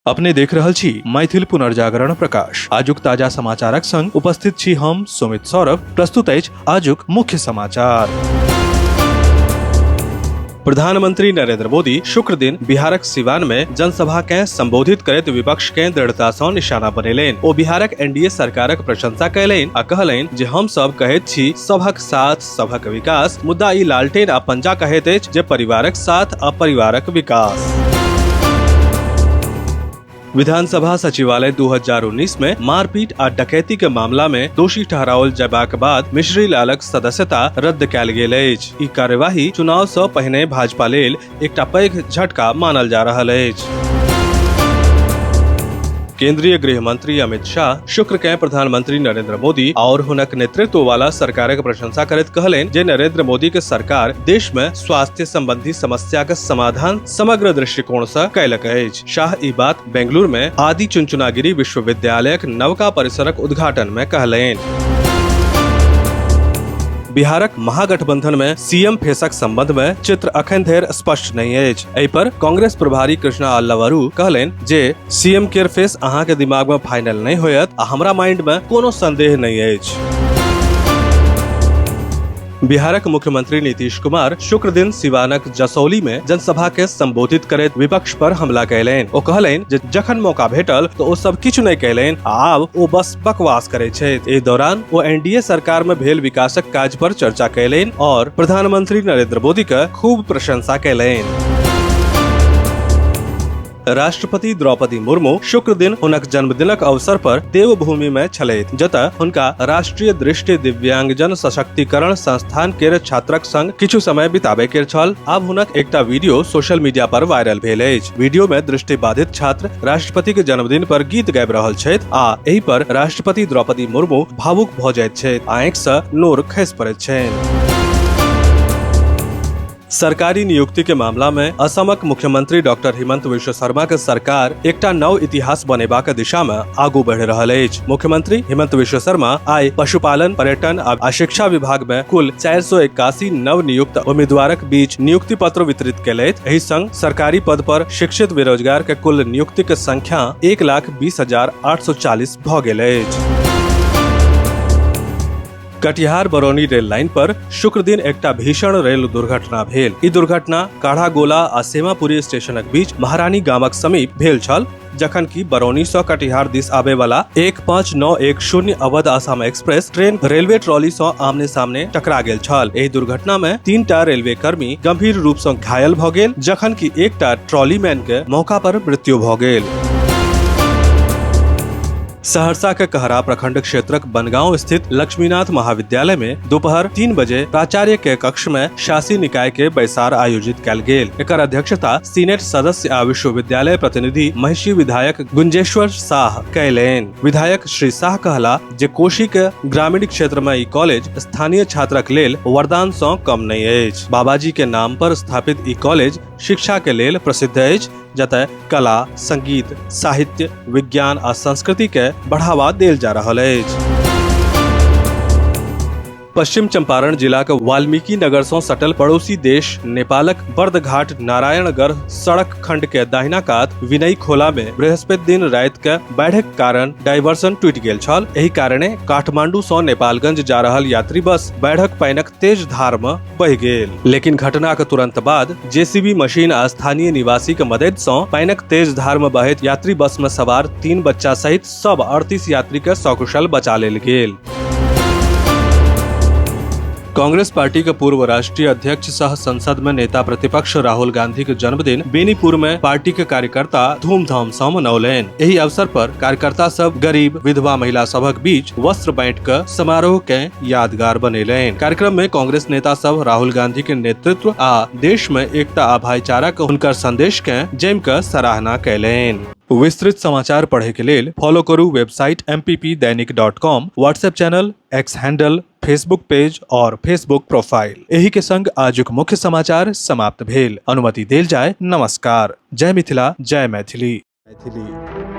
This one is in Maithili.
अपने देख रहल छी मैथिल पुनर्जागरण प्रकाश। आजुक ताजा समाचारक संग उपस्थित छी हम सुमित सौरभ। प्रस्तुत अछि आजुक मुख्य समाचार। प्रधानमंत्री नरेंद्र मोदी शुक्र दिन बिहारक सिवान में जनसभा के संबोधित करैत विपक्ष के दृढ़ता सँ निशाना बनेलनि। ओ बिहारक एनडीए सरकारक प्रशंसा कयलनि आ कहलनि जे हम सब कहैत छी सभक साथ सभक विकास, मुदा ई लालटेन आ पंजा कहैत अछि जे परिवारक साथ आ परिवारक विकास। विधानसभा सचिवालय 2019 में मारपीट आ डकैती के मामला में दोषी ठहराओल जयबाक बाद मिश्री लालक सदस्यता रद्द कयल गेल अछि। ई कार्यवाही चुनाव सँ पहिने भाजपा लेल एकटा पैघ झटका मानल जा रहल अछि। केंद्रीय गृह मंत्री अमित शाह शुक्र के प्रधानमंत्री नरेंद्र मोदी और हुनक नेतृत्व वाला सरकारक प्रशंसा करैत कहलनि जे नरेंद्र मोदी के सरकार देश में स्वास्थ्य संबंधी समस्या के समाधान समग्र दृष्टिकोण से कयलक अछि। शाह ई बात बेंगलुरु में आदि चुनचुनागिरी विश्वविद्यालयक नवका परिसरक उद्घाटन में कहलनि। बिहारक महागठबंधन में सीएम फेसक संबंध में चित्र अखन धरि स्पष्ट नहीं अछि। एहि पर कांग्रेस प्रभारी कृष्णा अल्लावरू कहलनि जे सीएम केर फेस अहाँ के दिमाग में फाइनल नहीं होयत आ हमरा माइंड में कोनो संदेह नहीं अछि। बिहारक मुख्यमंत्री नीतीश कुमार शुक्र दिन सिवानक जसौली में जनसभा के संबोधित करैत विपक्ष पर हमला कयलनि। ओ कहलनि जे जखन मौका भेटल तऽ ओ सब किछु नहि कयलनि आ आब ओ बस बकवास करैत छथि। एहि दौरान ओ एनडीए सरकार में भेल विकासक काज पर चर्चा कयलनि और प्रधानमंत्री नरेंद्र मोदी के खूब प्रशंसा कयलनि। राष्ट्रपति द्रौपदी मुर्मू शुक्र दिन हुनक जन्मदिनक अवसर पर देवभूमि में छलथि, जतऽ हुनका राष्ट्रीय दृष्टि दिव्यांगजन सशक्तिकरण संस्थान केर छात्रक संग किछु समय बिताबे केर छल। आब हुनक एकटा वीडियो सोशल मीडिया पर वायरल भेल अछि। वीडियो में दृष्टिबाधित छात्र राष्ट्रपति के जन्मदिन पर गीत गाबि रहल छथि आ एहि पर राष्ट्रपति द्रौपदी मुर्मू भावुक भऽ जाइत छथि आ आँखि सँ नोर खसि पड़ैत छनि। सरकारी नियुक्ति के मामला में असमक मुख्यमंत्री डॉक्टर हिमंत विश्व शर्मा के सरकार एकटा नव इतिहास बनेबाक दिशा में आगू बढ़ि रहल अछि। मुख्यमंत्री हिमंत विश्व शर्मा आइ पशुपालन, पर्यटन आ शिक्षा विभाग में कुल 481 नव नियुक्त उम्मीदवारक बीच नियुक्ति पत्र वितरित केलथि। एहि संग सरकारी पद पर शिक्षित बेरोजगार के कुल नियुक्ति के संख्या 1,20,840 भऽ गेल अछि। कटिहार बरौनी रेल लाइन पर शुक्र दिन एकटा भीषण रेल दुर्घटना भेल। ई दुर्घटना काढ़ागोला आ सेमापुरी स्टेशनक बीच महारानी गामक समीप भेल छल, जखन कि बरौनी सँ कटिहार दिस आबे वाला 15910 Awadh Assam express train railway trolley सँ आमने सामने टकरा गेल छल। एहि दुर्घटना में 3टा रेलवे कर्मी गंभीर रूप सँ घायल भ गेल, जखन कि एकटा ट्रॉली मैन के मौका पर मृत्यु भ गेल। सहरसा के कहरा प्रखंड क्षेत्रक बनगांव स्थित लक्ष्मीनाथ महाविद्यालय में दोपहर 3 बजे प्राचार्य के कक्ष में शासी निकाय के बैसार आयोजित कयल गेल। एकर अध्यक्षता सीनेट सदस्य आ विश्वविद्यालय प्रतिनिधि महिषी विधायक गुंजेश्वर साह कयलनि। विधायक श्री साह कहला जे कोशी के ग्रामीण क्षेत्र में ई कॉलेज स्थानीय छात्रक लेल वरदान सँ कम नहि अछि। बाबाजी के नाम पर स्थापित ई कॉलेज शिक्षा के लेल प्रसिद्ध अछि, जतय कला, संगीत, साहित्य, विज्ञान आ संस्कृति के बढ़ावा देल जा रहल अछि। पश्चिम चंपारण जिलाक वाल्मीकि नगर सँ सटल पड़ोसी देश नेपालक बर्दघाट नारायणगढ़ सड़क खंड के दाहिना कात विनय खोला में बृहस्पति दिन राति के बाढ़िक कारण डाइवर्सन टूटि गेल छल। एहि कारणे काठमांडू सँ नेपालगंज जा रहल यात्री बस बाढ़िक पानिक तेज धार में बहि गेल। लेकिन घटना के तुरंत बाद जेसीबी मशीन आ स्थानीय निवासी के मदद सँ पानिक तेज धार में बहैत यात्री बस में सवार 3 बच्चा सहित सब 38 यात्री के सकुशल बचा लेल गेल। कांग्रेस पार्टी के पूर्व राष्ट्रीय अध्यक्ष सह संसद में नेता प्रतिपक्ष राहुल गांधी के जन्मदिन बेनीपुर में पार्टी के कार्यकर्ता धूमधाम से मनौलनि। एहि अवसर पर कार्यकर्ता सब गरीब विधवा महिला सभक बीच वस्त्र बांटि के समारोह के यादगार बनेलनि। कार्यक्रम में कांग्रेस नेता सब राहुल गांधी के नेतृत्व आ देश में एकता आ भाईचारा के हुनकर संदेश के जमि के सराहना कयलनि। विस्तृत समाचार पढ़े के लेल फॉलो करू website mppdainik.com, WhatsApp channel, X handle, Facebook page और फेसबुक प्रोफाइल। एही के संग आजुक मुख्य समाचार समाप्त भेल। अनुमति देल जाय। नमस्कार। जय मिथिला, जय मैथिली। मैथिली।